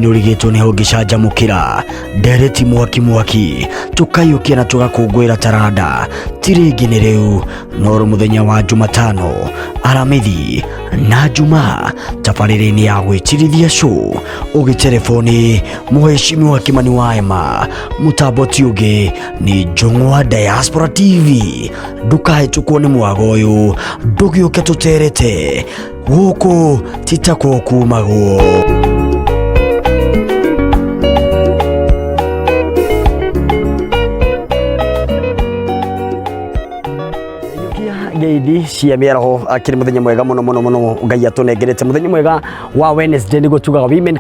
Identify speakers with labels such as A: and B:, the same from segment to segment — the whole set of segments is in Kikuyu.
A: Nĩ ũrigĩtwo nĩ ũngĩcanjamũkĩra ndereti mwaki mwaki tũkaiyũkia na tũgakũngũĩra taranda ti rĩngĩ nĩ rĩu noro mũthenya wa Jumatano, Aramithi na Jumaa tabarĩra-inĩ ya gwĩtirithia show ũgĩtereboni mũheshimiwa Kimani Waema mũtambo ti ũngĩ nĩ Njũng'wa Diaspora TV. Ndũkahĩtũkwo nĩ mwago ũyũ, ndũgĩũke tũterete gũkũ ti takuo kumagwo. Ngeithi cia mĩaraho, akĩrĩ mũthenya mwega mũno mũno mũno Ngai atũnengerete mũthenya mwega wa Wednesday, nĩguo tugaga Women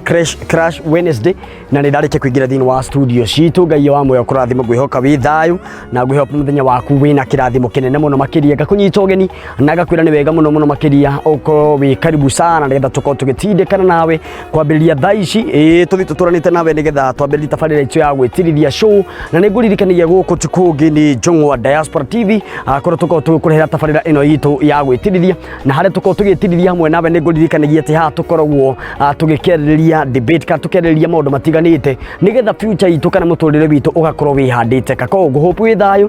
A: Crush Wednesday, na nĩ ndarĩkia kũingĩra thĩinĩ wa studio citũ. Ngai wa muoyo kũrathima, ngwĩhoka wĩ thayũ na ngwĩhoka mũthenya waku wĩna kĩrathimo kĩnene mũno makĩria. Ngakũnyita ũgeni na ngakwĩra nĩ wega mũno mũno makĩria ũkorwo wĩ karibu sana nĩgetha tũkorwo tũgĩtindĩkana nawe kwambĩrĩria thaa ici, ĩĩ tũthiĩ tũtũranĩte nawe nĩgetha twambĩrĩrie tabarĩra itũ ya gwĩtirithia show. Na nĩ ngũririkanagia gũkũ ti kũngĩ nĩ Njũng'wa Diaspora TV, kũrĩa tũkoragwo tũgĩkũrehera tabarĩra ĩno itũ ya gwĩtirithia na harĩa tũkoragwo tũgĩtirithia hamwe nawe. Nĩ ngũririkanagia atĩ haha tũkoragwo tũgĩkĩarĩrĩria debate kana tũkĩarĩrĩria maũndũ matiganĩte nĩgetha future itũ kana mũtũrĩre witũ ũgakorwo wĩhandĩte. Kako ngũhope wĩ thayũ,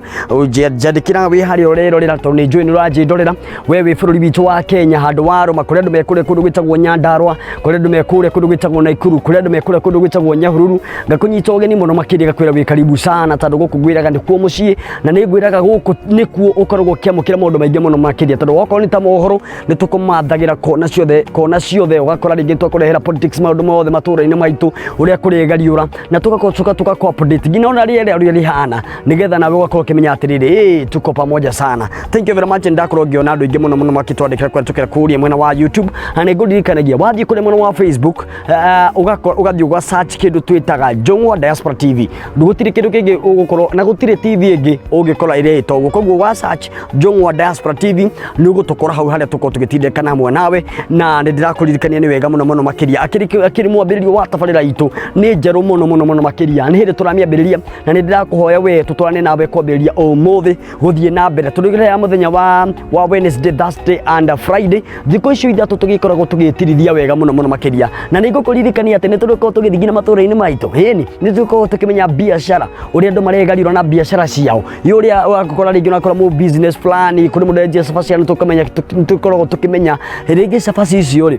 A: njandĩkĩra wĩ harĩa ũrerorera tondũ nĩ njũĩ nĩ ũranjĩndorera we wĩ bũrũri witũ wa Kenya handũ wa Roma, kũrĩa andũ me kũrĩa kũndũ gwĩtagwo Nyandarua, kũrĩa andũ me kũrĩa kũndũ gwĩtagwo Naikuru, kũrĩa andũ me kũrĩa kũndũ gwĩtagwo Nyahururu. Ngakũnyita ũgeni mũno makĩria, ngakwĩra wĩ karibu sana tondũ gũkũ ngwĩraga nĩkuo mũciĩ, na nĩ ngwĩraga gũkũ nĩkuo ũkoragwo ũkĩamũkĩra maũndũ maingĩ mũno makĩria, tondũ wakorwo nĩ ta mohoro nĩ tũkũmathagĩra kona ciothe kona ciothe. Ũgakora rĩngĩ twakũrehera politics, maũndũ mothe matũũra-inĩ maitũ ũrĩa kũrĩgariũra, na tũgacoka tũgakũ update nginya ona rĩera ũrĩa rĩhana nĩgetha nawe ũgakorwo ũkĩmenya atĩrĩrĩ, ĩĩ tuko pamoja sana. Thank you very much. Ndakorwo ngĩona andũ aingĩ mũno mũno makĩtwandĩkĩra kũhetũkĩra kũrĩa mwena wa YouTube, na nĩ ngũririkanagia wathiĩ kũrĩa mwena wa Facebook, ũgathiĩ ũga search kĩndũ twĩtaga Njũng'wa Diaspora TV. Gũtirĩ kĩndũ kĩngĩ ũgũkorwo na gũtirĩ TV ĩngĩ ũngĩkora ĩrĩa ĩta ũguo. Koguo wa search Njũng'wa Diaspora TV nĩ ũgũtũkora hau harĩa tũkorwo tũgĩtindĩkana hamwe nawe. Na nĩ ndĩrakũririkania nĩ wega mũno mũno makĩria akĩrĩ mwambĩrĩrio wa tabarĩra itũ, nĩ njerũ mũno mũno mũno makĩria, nĩ hĩndĩ tũramĩambĩrĩria, na nĩ ndĩrakũhoya we tũtwarane nawe kwambĩrĩria ũmũthĩ gũthiĩ na mbere tũrĩ ya mũthenya wa Wednesday, Thursday and Friday. Thikũ icio ithatũ tũgĩkoragwo tũgĩtirithia wega mũno mũno makĩria, na nĩ ngũkũririkania atĩ nĩ tũrĩkoragwo tũgĩthiĩ nginya matũũra-inĩ maitũ. Ĩni nĩ tũkoragwo tũkĩmenya biacara ũrĩa andũ maregariũra na biacara ciao, ĩ ũrĩa ũgakora rĩngĩ ũrakora mũ business fulani kũrĩ mũndũ endia cabaci, na tũkamenya tũkoragwo tũkĩmenya rĩngĩ cabaci icio rĩ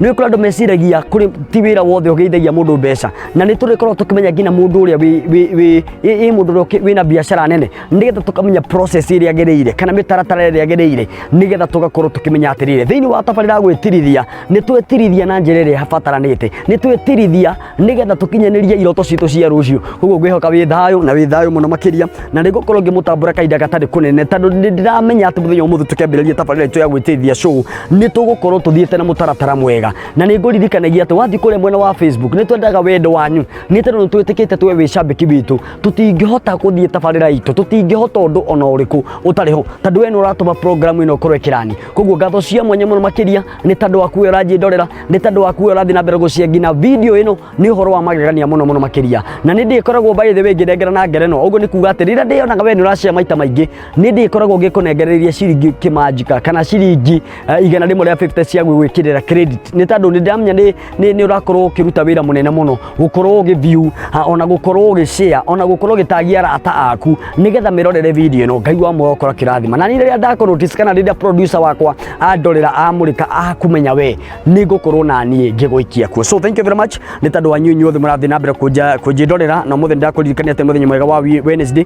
A: nĩ ũkora andũ meciragia kũrĩ ti wĩra wothe ũgĩithagia mũndũ mbeca, na nĩ tũrĩkoragwo tũkĩmenya nginya mũndũ ũrĩa wĩ wĩ wĩ ĩ mũndũ ũrĩa wĩna biacara nene, nĩgetha tũkamenya process ĩrĩa agereire kana mĩtaratara ĩrĩa agereire, nĩgetha tũgakorwo tũkĩmenya atĩrĩrĩ, thĩinĩ wa tabarĩra ya gwĩtirithia nĩ twetirithia na njĩra ĩrĩa ĩbataranĩte, nĩ twetirithia nĩgetha tũkinyanĩrie iroto citũ cia rũciũ. Koguo ngwĩhoka wĩ thayũ na wĩ thayũ mũno makĩria, na nĩ ngũkorwo ngĩmũtambũra kahinda gatarĩ kũnene, tondũ nĩ ndĩramenya atĩ mũthenya ũmũthĩ tũkĩambĩrĩria tabarĩra itũ ya gwĩtirithia show nĩ tũgũkorwo tũthiĩte na mũtaratara mwega. Na nĩ ngũririkanagia atĩ wathiĩ kũrĩa mwena wa Facebook nĩ twendaga wendo wanyu, nĩ tondũ nĩ twĩtĩkĩte twe wĩ cambĩki witũ, tũtingĩhota gũthiĩ tabarĩra itũ, tũtingĩhota ũndũ ona ũrĩkũ ũtarĩ ho, tondũ we nĩ ũratũma program ĩno ĩkorwo ĩkĩrani. Koguo ngatho cia mwanya mũno makĩria nĩ tondũ waku we ũranjĩndorera, nĩ tondũ waku we ũrathiĩ na mbere gũcia nginya video ĩno, nĩ ũhoro wa magegania mũno mũno makĩria. Na nĩ ndĩkoragwo by the way ngĩnengera na ngerenwa, ũguo nĩ kuga atĩ rĩrĩa ndĩonaga we nĩ ũracia maita maingĩ, nĩ ndĩkoragwo ngĩkũnengereria ciringi kĩmanjika kana ciringi 150 cia gwĩkĩrĩra credit, nĩ tondũ nĩ ndĩramenya nĩ ũrakorwo ũkĩruta wĩra mũnene mũno gũkorwo ũgĩ view, ona gũkorwo ũgĩ share, ona gũkorwo ũgĩtagia arata aku nĩgetha mĩrorere video ĩno. Ngai wa muoyo ũkorwo akĩrathima. Na niĩ rĩrĩa ndakũ notice kana rĩrĩa producer wakwa andorera amũrĩka akumenya we nĩ ngũkorwo na niĩ ngĩgũikia kuo. So thank you very much nĩ tondũ wanyu inyuothe mũrathiĩ na mbere kũnjĩndorera. Na ũmũthĩ nĩndakũririkania atĩ mũthenya mwega wa Wednesday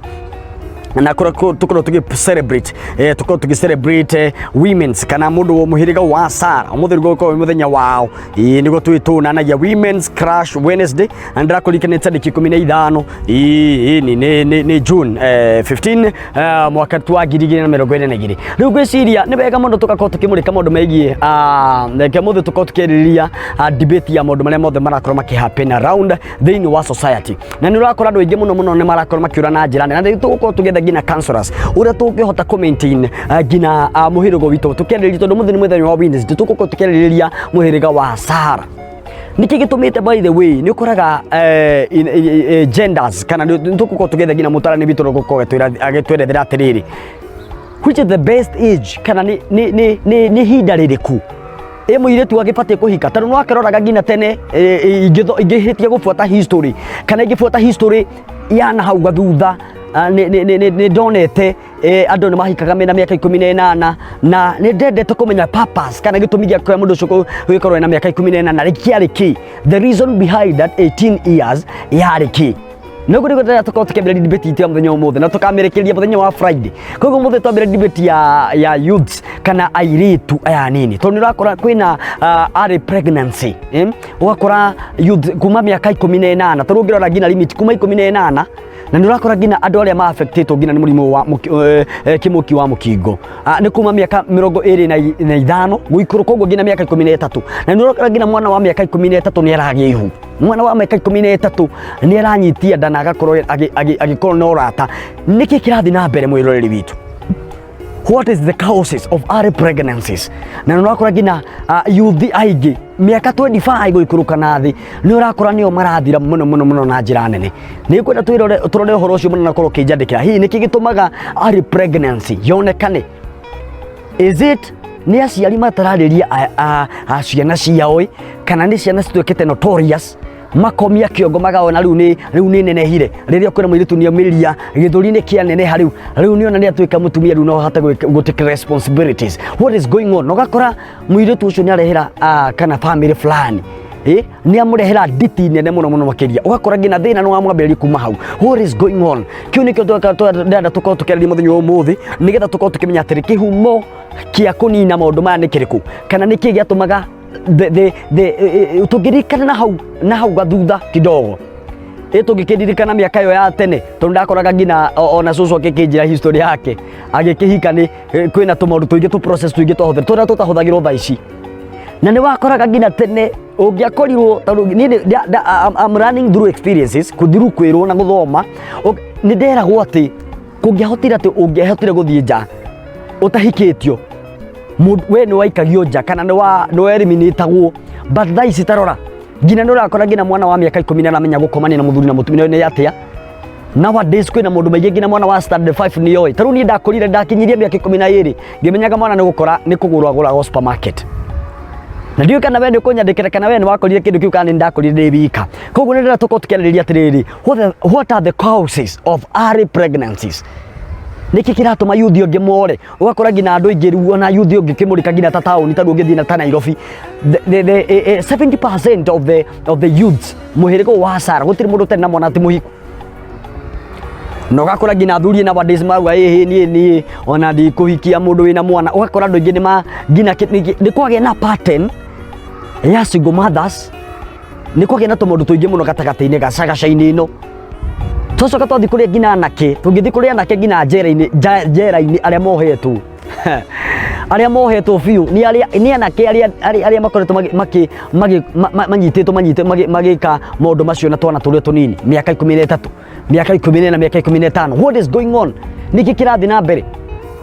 A: na tukorwo tugi celebrate, tukorwo tugi celebrate women's kana mundu wa muhiriga wa Sara. Umuthi niguo ukorwo muthenya wao, ii niguo twitũnanagia Women's Crush Wednesday. Na ndĩrakũririkania tarĩki 15 ii ni June 15 mwaka wa 2022. Rĩu ngwĩciria nĩ wega mũno tũgakorwo tũkĩmũrĩka maũndũ megiĩ reke mũthĩ tũkorwo tũkĩarĩrĩria debate ya maũndũ marĩa mothe marakorwo makĩ happen around thĩinĩ wa society. Na nĩ ũrakora andũ aingĩ mũno mũno nĩ marakorwo makĩũra na njĩra nene, na rĩu tũgũkorwo tũgĩetha nginya counselors ũrĩa tũngĩhota kũ maintain nginya mũhĩrĩga witũ tũkĩarĩrĩria, tondũ mũthĩ nĩ mũthenya wa Wednesday, tũgũkorwo tũkĩarĩrĩria mũhĩrĩga wa Sahara. Nĩkĩ gĩtũmĩte, by the way, nĩ ũkoraga genders kana nĩ tũgũkorwo tũgĩetha nginya mũtarani witũ ũrĩa ũgũkorwo agĩtwerethera atĩrĩrĩ, which is the best age kana nĩ ihinda rĩrĩkũ Ĩ mũirĩtu agĩbatiĩ kũhika tondũ nĩ wakĩroraga nginya tene. Ingĩhĩtia gũbuata history kana ingĩbuata history ya na hau gathutha, nĩ ndonete andũ nĩ mahikaga mena mĩaka 18, na nĩ ndendete kũmenya purpose kana gĩtũmi gĩa kũrĩa mũndũ ũcio gũgĩkorwo ena mĩaka 18 kĩarĩ kĩ, the reason behind that 18 years yarĩ kĩ. Nĩguo nĩguo ndĩrenda tũkorwo tũkĩambĩrĩria debate itũ ya mũthenya ũmũthĩ na tũkamĩrĩkĩria mũthenya wa Friday. Koguo ũmũthĩ twambĩrĩria debate ya youths kana airĩtu aya anini, tondũ nĩ ũrakora kwĩna early pregnancy, eh? Ũgakora youth kuma mĩaka 18, tondũ ũngĩrora nginya limit kuma 18, na nĩ ũrakora nginya andũ arĩa ma-affectĩtwo nginya nĩ mũrimũ wa kĩmũki wa mũkingo nĩ kuma mĩaka 25 gũikũrũka ũguo nginya mĩaka 13. Na nĩ ũrakora nginya mwana wa mĩaka 13 nĩ aragĩa ihu, mwana wa mĩaka 13 nĩ aranyitia nda na agakorwo agĩkorwo na ũrata. Nĩkĩ kĩrathiĩ na mbere, mwĩroreri witũ? What is the causes of early pregnancies? Na nĩ ũrakora nginya youth aingĩ mĩaka 25 gũikũrũka na thĩ nĩ ũrakora nĩo marathira mũno mũno mũno na njĩra nene. Nĩ ngwenda twĩrore, tũrore ũhoro ũcio mũno na korwo ũkĩnjandĩkĩra hihi nĩkĩ gĩtũmaga early pregnancy yonekane. Is it nĩ aciari matararĩria a ciana ciao ĩ, kana nĩ ciana cituĩkĩte notorious, makomia kĩongo magaona rĩu nĩ nenehire, rĩrĩa kwĩna mũirĩtu nĩ aumĩria gĩthũri nĩ kĩaneneha, rĩu nĩona nĩ atuĩka mũtumia, rĩu no ahote gũ take responsibilities? What is going on? Na ũgakora mũirĩtu ũcio nĩ arehera kana family fulani nĩ amũrehera nditi nene mũno mũno makĩria, ũgakora nginya thĩna nĩ wamwambĩrĩria kuma hau. What is going on? Kĩu nĩkĩo ndĩrenda tũkorwo tũkĩarĩria mũthenya wa ũmũthĩ, nĩgetha tũkorwo tũkĩmenya atĩrĩ, kĩhumo kĩa kũnina maũndũ maya nĩ kĩrĩkũ, kana nĩkĩ gĩatũmaga the tũngĩririkana na hau gathutha kidogo, tũngĩkĩririkana mĩaka ĩyo ya tene, tondũ ndakoraga nginya ona cũcũ akĩkĩnjĩra history yake agĩkĩhika nĩ kwĩna tũmaũndũ tũingĩ, tũ process tũingĩ twahũthĩra tũrĩa tũtahũthagĩrwo thaa ici. Na nĩ wakoraga nginya tene ũngĩakorirwo, tondũ niĩ I'm running through experiences, kũthiru kwĩrwo na gũthoma, nĩ nderagwo atĩ kũngĩahotire atĩ ũngĩahotire gũthiĩ nja ũtahikĩtio, we nĩ waikagio nja kana nĩ wa eliminatagwo. But thaa ici tarora, nginya nĩ ũrakora nginya mwana wa mĩaka 10 nĩ aramenya gũkomania na mũthuri na mũtumia nĩ atĩa. Nowadays kwĩna maũndũ maingĩ, nginya mwana wa standard 5 nĩ oĩ. Ta rĩu niĩ ndakũrire, ndakinyirie mĩaka 12 ngĩmenyaga mwana nĩ gũkora nĩ kũgũrwo agũragwo supermarket. Na ndiũĩ kana we nĩ ũkũnyandĩkĩra kana we nĩ wakorire kĩndũ kĩu kana nĩ ndakorire ndĩ wika. Koguo nĩ ndĩrenda tũkorwo tũkĩarĩrĩria atĩrĩrĩ, what are the causes of early pregnancies? Nĩkĩ kĩratũma yuthi ũngĩ more? Ũgakora nginya andũ aingĩ rĩu, ona yuthi ũngĩ kĩmũrĩka nginya ta taũni, ta ũngĩthiĩ na ta Nairobi, the 70% of the youths mũhĩrĩga ũyũ wa Sara gũtirĩ mũndũ ũtarĩ na mwana atĩ mũhiku. Na ũgakora nginya athuri nowadays marauga, ĩhĩ, niĩ ona ndikũhikia mũndũ wĩna mwana. Ũgakora andũ aingĩ nĩ ma nginya nĩ kwagĩa na pattern ya single mothers, nĩ kwagĩa na tũmaũndũ tũingĩ mũno gatagatĩ-inĩ gacagaca-inĩ ĩno. Twacoka twathiĩ kũrĩa nginya anake, tũngĩthiĩ kũrĩa anake nginya njera-inĩ, njera-inĩ arĩa mohetwo biũ nĩ arĩa nĩ anake arĩa makoretwo manyitĩtwo magĩka maũndũ macio na twana tũrĩa tũnini, mĩaka 13, mĩaka 14, mĩaka 15. What is going on? Nĩkĩ kĩrathiĩ na mbere?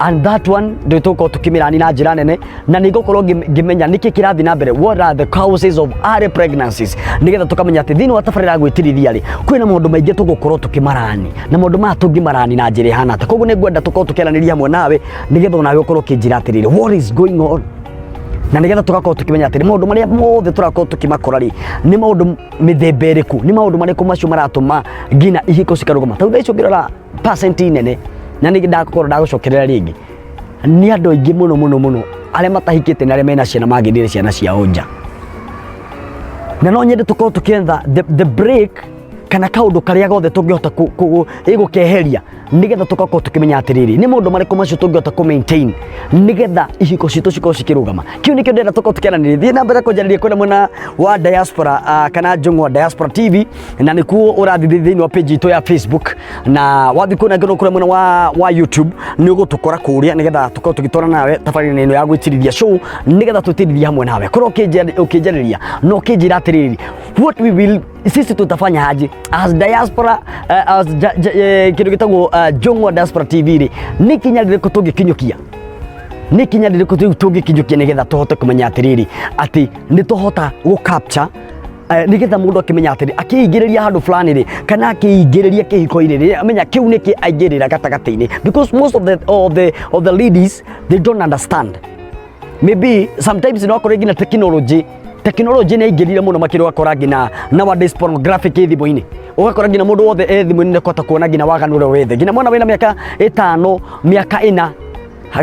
A: And that one ndĩ tũkorwo tũkĩmĩrani na njĩra nene, na nĩ ngũkorwo ngĩmenya nĩkĩ kĩrathiĩ na mbere, what are the causes of early pregnancies, nĩgetha tũkamenya atĩ thĩinĩ wa tabarĩra ya gwĩtirithia rĩ, kwĩna maũndũ maingĩ tũgũkorwo tũkĩmarani, na maũndũ maya tũngĩmarani na njĩra ĩhana atĩa. Koguo nĩ ngwenda tũkorwo tũkĩaranĩria hamwe nawe, nĩgetha onawe ũkorwo ũkĩnjĩra atĩrĩrĩ, what is going on, na nĩgetha tũgakorwo tũkĩmenya atĩrĩ, maũndũ marĩa mothe tũrakorwo tũkĩmakora rĩ, nĩ maũndũ mĩthemba ĩrĩkũ, nĩ maũndũ marĩkũ macio maratũma nginya ihiko cikarũgama. Tondũ thaa ici ũngĩrora percent nene, na nĩ ndakorwo ndagũcokerera rĩngĩ, nĩ andũ aingĩ mũno mũno mũno arĩa matahikĩte na arĩa mena ciana mangĩrire ciana ciao nja. Na no nyende tũkorwo tũkĩetha the break kana kaũndũ karĩa gothe tũngĩhota gũkeheria, nĩgetha tũgakorwo tũkĩmenya atĩrĩrĩ, nĩ maũndũ marĩkũ macio tũngĩhota kũ maintain nĩgetha ihiko citũ cikorwo cikĩrũgama. Kĩu nĩkĩo ndĩrenda tũkorwo tũkĩaranĩria. Thiĩ na mbere kũnjarĩria kwĩna mwena wa diaspora, kana Njũng'wa Diaspora TV, na nĩkuo ũrathiĩ thĩinĩ wa page itũ ya Facebook, na wathiĩ kũu nangĩ kũrĩa mwena wa YouTube nĩ ũgũtũkora kũrĩa, nĩgetha tũkorwo tũgĩtwarana nawe tabarĩra ĩno ya gwĩtirithia show, nĩgetha twĩtirithie hamwe nawe. Korwo ũkĩnjarĩria na ũkĩnjĩra atĩrĩrĩ, what we will, sisi tutafanya aje as diaspora, as kĩndũ gĩtagwo Njũng'wa Diaspora TV rĩ, nĩ ikinya rĩrĩkũ tũngĩkinyũkia, nĩ ikinya rĩrĩkũ rĩu tũngĩkinyũkia nĩgetha tũhote kũmenya atĩrĩrĩ, atĩ nĩ tũhota gũ capture, nĩgetha mũndũ akĩmenya atĩrĩ, akĩingĩrĩria handũ fulani rĩ, kana akĩingĩrĩria kĩhiko-inĩ rĩ, amenya kĩu nĩkĩ aingĩrĩra gatagatĩ-inĩ, because most of the ladies, they don't understand. Maybe sometimes no akorwo nginya technology nĩ aingĩrire mũno makĩria, ũgakora nginya nowadays pornographic ĩ thimũ-inĩ, ũgakora nginya mũndũ wothe e thimũ-inĩ nĩ kũhota kuona nginya waganu ũrĩa wĩ thĩ, nginya mwana wĩna mĩaka 5, mĩaka 4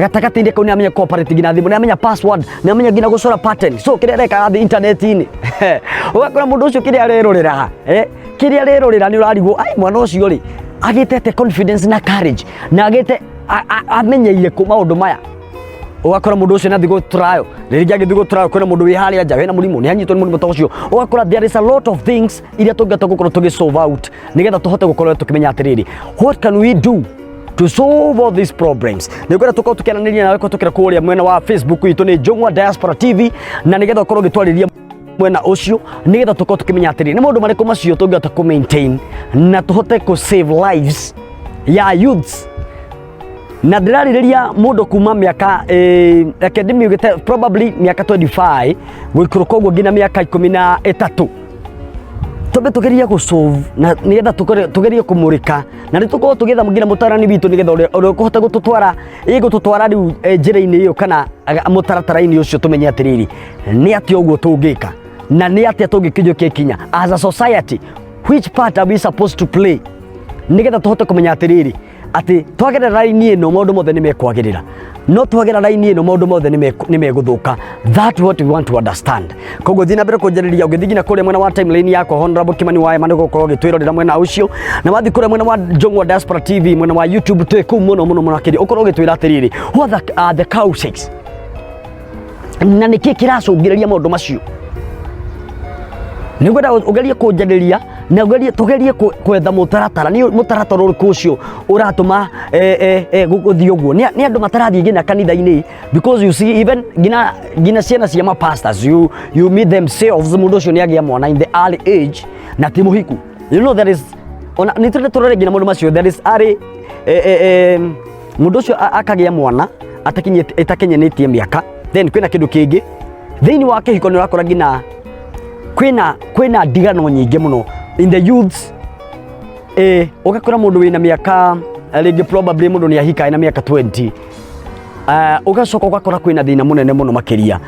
A: gatagatĩ-inĩ kau nĩ amenya cooperate nginya thimũ, nĩ amenya password, nĩ amenya nginya gũcora pattern. So kĩrĩa areka thĩ internet-inĩ, ũgakora mũndũ ũcio kĩrĩa arerorera, kĩrĩa arerorera, nĩ ũrarigwo ai mwana ũcio rĩ agĩtete confidence na courage na agĩte amenyeire kũ maũndũ maya. Ũgakora mũndũ ũcio nĩathiĩ gũ trial, rĩngĩ agĩthiĩ gũ trial kwĩna mũndũ wĩ harĩa nja wĩna mũrimũ, nĩ anyitwo nĩ mũrimũ ta ũcio. Ũgakora there is a lot of things iria tũngĩhota gũkorwo tũgĩ solve out nĩgetha tũhote gũkorwo tũkĩmenya atĩrĩrĩ, what can we do to solve all these problems? Nĩ ngwenda tũkorwo tũkĩaranĩria nawe kũhetũkĩra kũrĩa mwena wa Facebook itũ nĩ Njũng'wa Diaspora TV, na nĩgetha ũkorwo ũgĩtwarĩria mwena ũcio, nĩgetha tũkorwo tũkĩmenya atĩrĩrĩ, nĩ maũndũ marĩkũ macio tũngĩhota kũ maintain na tũhote kũ save lives ya youths. Na ndĩrarĩrĩria mũndũ kuma mĩaka, reke ndĩmiugĩte, probably mĩaka 25 gũikũrũka ũguo nginya mĩaka 13, twambe tugerie gũ solve na nĩgetha tũgerie kũmũrĩka, na nĩ tũkorwo tũgĩetha nginya mũtarani witũ, nĩgetha ũrĩa ũkũhota gũtũtwara ĩgũtũtwara rĩu njĩra-inĩ ĩyo kana mũtaratara-inĩ ũcio, tũmenye atĩrĩrĩ, nĩ atĩa ũguo tũngĩka na nĩ atĩa tũngĩkinyũkia ikinya as a society. Which part are we supposed to play nĩgetha tũhote kũmenya atĩrĩrĩ, atĩ twagerera raini ĩno maũndũ mothe nĩ mekwagĩrĩra, no twagera raini ĩno maũndũ mothe nĩ megũthũka? That what we want to understand. Koguo thiĩ na mbere kũnjarĩria ũgĩthiĩ nginya kũrĩa mwena wa timeline yakwa, Honorable Kimani wa Ema, nĩ gũkorwo ũgĩtwĩrorera mwena ũcio, na wathiĩ kũrĩa mwena wa Njũng'wa Diaspora TV mwena wa YouTube, twĩ kũu mũno mũno mũno makĩria. Ũkorwo ũgĩtwĩra atĩrĩrĩ, what are the causes na nĩkĩ kĩracũngĩrĩria maũndũ macio? Nĩ ngwenda ũgerie kũnjarĩria na ũgerie tũgerie gwetha mũtaratara. Nĩ mũtaratara ũrĩkũ ũcio ũratũma gũthiĩ ũguo? Nĩ andũ matarathiĩ nginya kanitha-inĩ, because you see, even nginya ciana cia mapastors, you meet themselves, mũndũ ũcio nĩ agĩa mwana in the early age na ti mũhiku. You know there is ona nĩ tũrĩ tũrore nginya maũndũ macio. There is early mũndũ ũcio akagĩa mwana atakinyĩte ĩtakinyanĩtie mĩaka. Then kwĩna kĩndũ kĩngĩ thĩinĩ wa kĩhiko, nĩ ũrakora nginya kwĩna ndigano nyingĩ mũno in the youths. Ũgakora mũndũ wĩna mĩaka rĩngĩ probably mũndũ nĩ ahika ena mĩaka 20, ũgacoka ũgakora kwĩna thĩna mũnene mũno makĩria,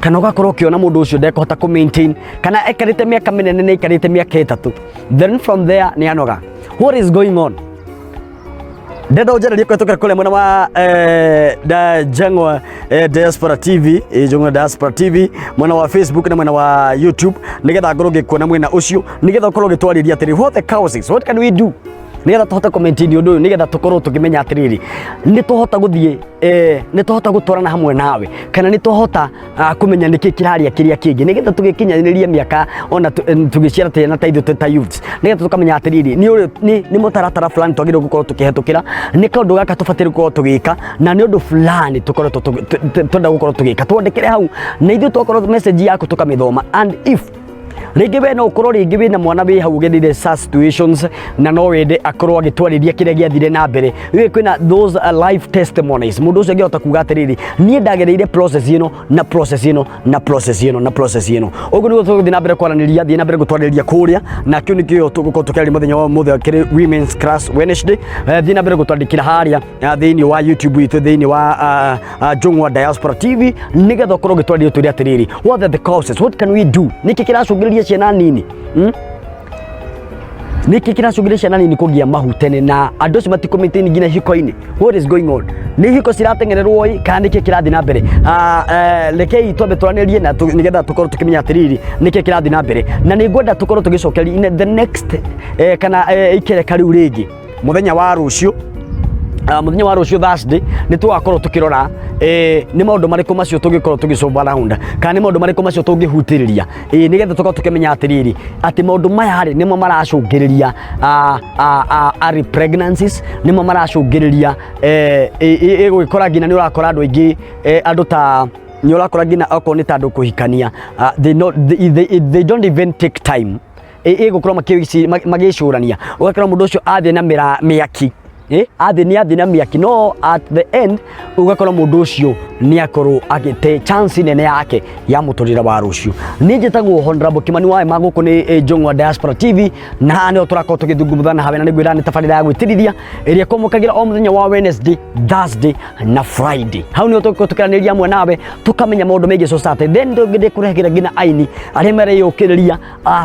A: kana ũgakorwo ũkĩona mũndũ ũcio ndekũhota kũ maintain, kana ekarĩte mĩaka mĩnene, nĩ aikarĩte mĩaka 3, then from there nĩ anoga. What is going on? Ndenda ũnjarĩrie kũhetũkĩra kũrĩa mwena wa da Njeng'wa Diaspora TV, Njeng'wa Diaspora TV mwena wa Facebook na mwena wa YouTube, nĩgetha ngorwo ngĩkuona mwena ũcio, nĩgetha ũkorwo ũgĩtwarĩria atĩrĩ, what the causes, what can we do nĩgetha tũhote kũ maintain ũndũ ũyũ, nĩgetha tũkorwo tũkĩmenya atĩrĩrĩ, nĩ tũhota gũthiĩ, nĩ tũhota gũtwarana hamwe nawe, kana nĩ tũhota kũmenya nĩkĩ kĩraria kĩrĩa kĩngĩ, nĩgetha tũgĩkinyanĩria mĩaka ona tũgĩciara ciana ta ithuĩ ta youths, nĩgetha tũkamenya atĩrĩrĩ, nĩ mũtaratara fulani twagĩrĩirwo gũkorwo tũkĩhetũkĩra, nĩ kaũndũ gaka tũbataire gũkorwo tũgĩka, na nĩ ũndũ fulani tũkoretwo twenda gũkorwo tũgĩka. Twandĩkĩre hau na ithuĩ twakorwo message yaku tũkamĩthoma. And if rĩngĩ we no ũkorwo rĩngĩ wĩna mwana wĩ hau ũgereire such situations na no wende akorwo agĩtwarĩria kĩrĩa gĩathire na mbere, wĩ kwĩna those life testimonies, mũndũ ũcio angĩhota kuga atĩrĩrĩ, niĩ ndagereire process ĩno na process ĩno na process ĩno na process ĩno. Ũguo nĩguo tũgũthiĩ na mbere kwaranĩria. Thiĩ na mbere gũtwarĩria kũrĩa, na kĩu nĩkĩo tũgũkorwo tũkĩaria mũthenya wa ũmũthĩ kĩrĩ Women's Crush Wednesday. Thiĩ na mbere gũtwandĩkĩra harĩa thĩinĩ wa YouTube itũ, thĩinĩ wa Njũng'wa Diaspora TV, nĩgetha ũkorwo ũgĩtwarĩria ũtwĩre atĩrĩrĩ, what are the causes, what can we do, nĩkĩ kĩracũngĩrĩria ciana nini, Nĩkĩ kĩracũngĩrĩria ciana nini kũgĩa mahu tene na andũ acio matikũ maintain nginya hiko-inĩ? What is going on? Nĩ hiko cirateng'ererwo ĩ, kana nĩkĩ kĩrathiĩ na mbere? Rekei twambe twaranĩrie na nĩgetha tũkorwo tũkĩmenya atĩrĩrĩ, nĩkĩ kĩrathiĩ na mbere. Na nĩ ngwenda tũkorwo tũgĩcokeria in the next kana ikereka rĩu rĩngĩ mũthenya wa rũciũ. Mũthenya wa rũciũ Thursday nĩ tũgakorwo tũkĩrora nĩ maũndũ marĩkũ macio tũngĩkorwo tũgĩcoba round, kana nĩ maũndũ marĩkũ macio tũngĩhutĩrĩria, nĩgetha tũkorwo tũkĩmenya atĩrĩrĩ, atĩ maũndũ maya rĩ nĩmo maracũngĩrĩria early pregnancies, nĩmo maracũngĩrĩria ĩgũgĩkora nginya nĩ ũrakora andũ aingĩ, andũ ta nĩ ũrakora nginya okorwo nĩ ta andũ kũhikania, they, not, they don't even take time ĩgũkorwo magĩcũrania. Ũgakora mũndũ ũcio athiĩ na mĩaki. Athĩ nĩ athĩ na mĩaki, no at the end ũgakora mũndũ ũcio nĩ akorwo agĩte chance nene yake ya mũtũrĩre wa rũciũ. Niĩ njĩtagwo Honorable Kimani wa Ema, gũkũ nĩ Njũng'wa Diaspora TV, na haha nĩho tũrakorwo tũgĩthungumũthana hawe, na nĩngwĩra nĩ tabarĩra ya gwĩtirithia ĩrĩa ĩkwamũkagĩra o mũthenya wa Wednesday, Thursday na Friday. Hau nĩho tũgũkorwo tũkĩaranĩria hamwe nawe, tũkamenya maũndũ megiĩ society, then ndĩkũrehagĩra nginya aini arĩa mareyũkĩrĩria,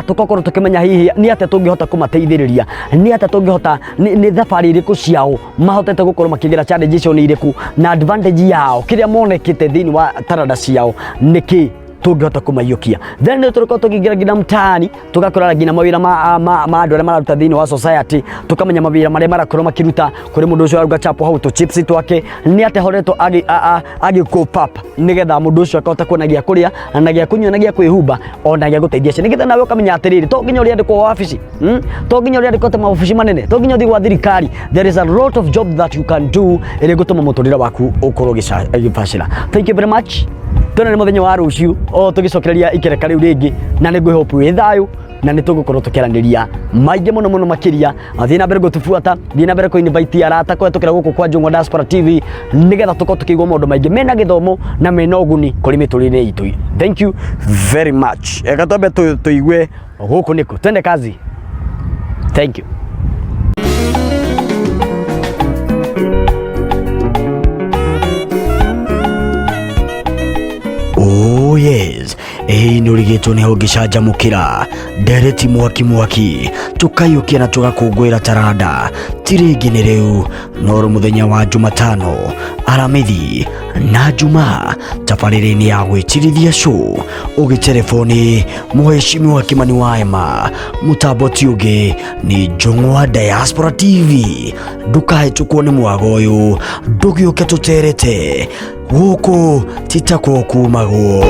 A: tũgakorwo tũkĩmenya hihi nĩ atĩa tũngĩhota kũmateithĩrĩria, nĩ atĩa tũngĩhota, nĩ thabarĩ irĩkũ ciao mahotete gũkorwo makĩgera, challenge icio nĩ irĩkũ, na advantage yao, kĩrĩa monekete thĩinĩ wa taranda ciao nĩkĩ tũngĩhota kũmaiyũkia. Then nĩ tũrĩkorwo tũkĩingĩra nginya mtaani, tũgakora nginya mawĩra ma andũ arĩa mararuta thĩinĩ wa society, tũkamenya mawĩra marĩa marakorwo makĩruta. Kũrĩ mũndũ ũcio aruga chapo hau tũ chips twake, nĩ atĩa horetwo agĩ cope up nĩgetha mũndũ ũcio akahota kuona gĩa kũrĩa na gĩa kũnyua na gĩa kwĩhumba ona gĩa gũteithia ciana, nĩgetha nawe ũkamenya atĩrĩrĩ, to nginya ũrĩandĩkwo wabici, To nginya ũrĩandĩkwo ta maobici manene, to nginya ũthiĩ gwa thirikari. There is a lot of job that you can do ĩrĩa ĩgũtũma mũtũrĩre waku ũkorwo ũgĩbacĩra. Thank you very much. Tuonane mũthenya wa rũciũ o tũgĩcokereria ikereka rĩu rĩngĩ, na nĩ ngwĩhope wĩ thayũ, na nĩ tũgũkorwo tũkĩaranĩria maingĩ mũno mũno makĩria. Thiĩ na mbere gũtũbuata, thiĩ na mbere kũ invite arata kũhetũkĩra gũkũ kwa Njũng'wa Diaspora TV, nĩgetha tũkorwo tũkĩigua maũndũ maingĩ mena gĩthomo na mena ũguni kũrĩ mĩtũrĩre itũ. Thank you very much. Reka twambe tũigue gũkũ nĩkũ. Twende kazi. Thank you. Oh yes, ĩĩ nĩ ũrigĩtwo nĩ ũngĩcanjamũkĩra ndereti mwaki mwaki, tũkaiyũkia na tũgakũngũĩra taranda ti rĩngĩ nĩ rĩu noro mũthenya wa Jumatano, Aramithi na Jumaa, tabarĩra-inĩ ya gwĩtirithia show ũgĩtereboni mũheshimiwa Kimani wa Ema, mũtambo ti ũngĩ nĩ Njũng'wa Diaspora TV. Ndũkahĩtũkwo nĩ mwago ũyũ, ndũgĩũke tũterete gũkũ ti takuo kumagwo.